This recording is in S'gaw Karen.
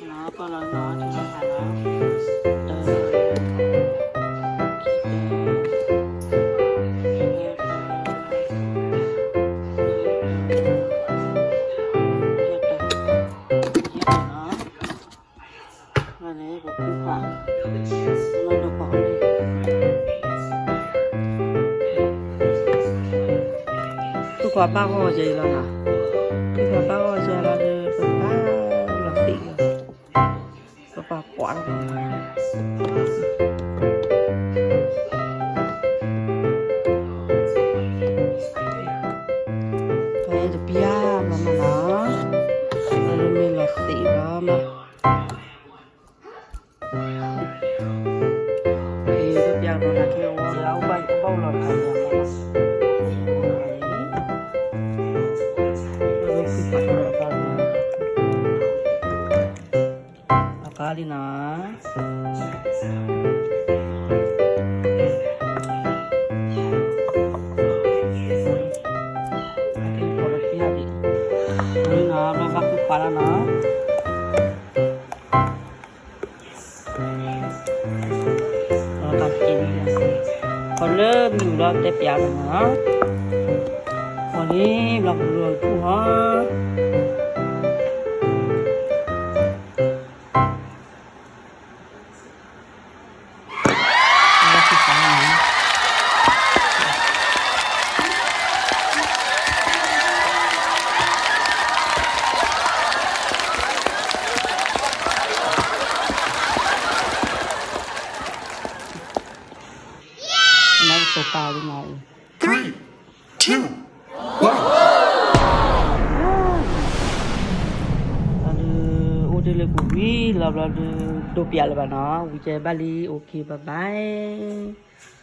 ပလီၤနီၤ ထံလီၤဖးလီၤ တၢ ယဲၢ်တၢ်နီၤ ပဖုခွါ လီၤဒီးပအီၣ်န့ၣ် ဖုခွါဘၣ်ဂီၢ်ကဲအံၤလီၤနီၤ ဖုခွါဘၣ်ဂီၢ်ကဲလီၤဒီး ပဘၣ်လီၤသ့ၣ်လီၤ ပပာ်ကွၢ်လီၤ ပအဲၣ်တပျၢ်လီၤမးနီၤ လၢမ့ၢ်လီၤသ့ၣ်လီၤမး တပျၢ်လီၤဟးကဲဝဲ ဘၣ်အိၣ်လီၤခါန့ၣ် အကါလံနီၤ လီၤဘၣ်ဖုခွါလီၤနီၤ ပှၤလၢမုာ်လီၤတဲပျးလီၤနီၤ ပှၤလၢဘျီပလူၤလီၤထူၣ်ဟီ နကစီၤပၤဒ်မးအံၤ Three, two, one. ဘျီဒုး အိၣ်တ့ၢ်လၢပူၤဝံၤလီၤ ဘျီဒုး ဒိးပျးလၢၤဘၣ်နီၤ ဝံၤကဲဘၣ်လံ okay bye bye.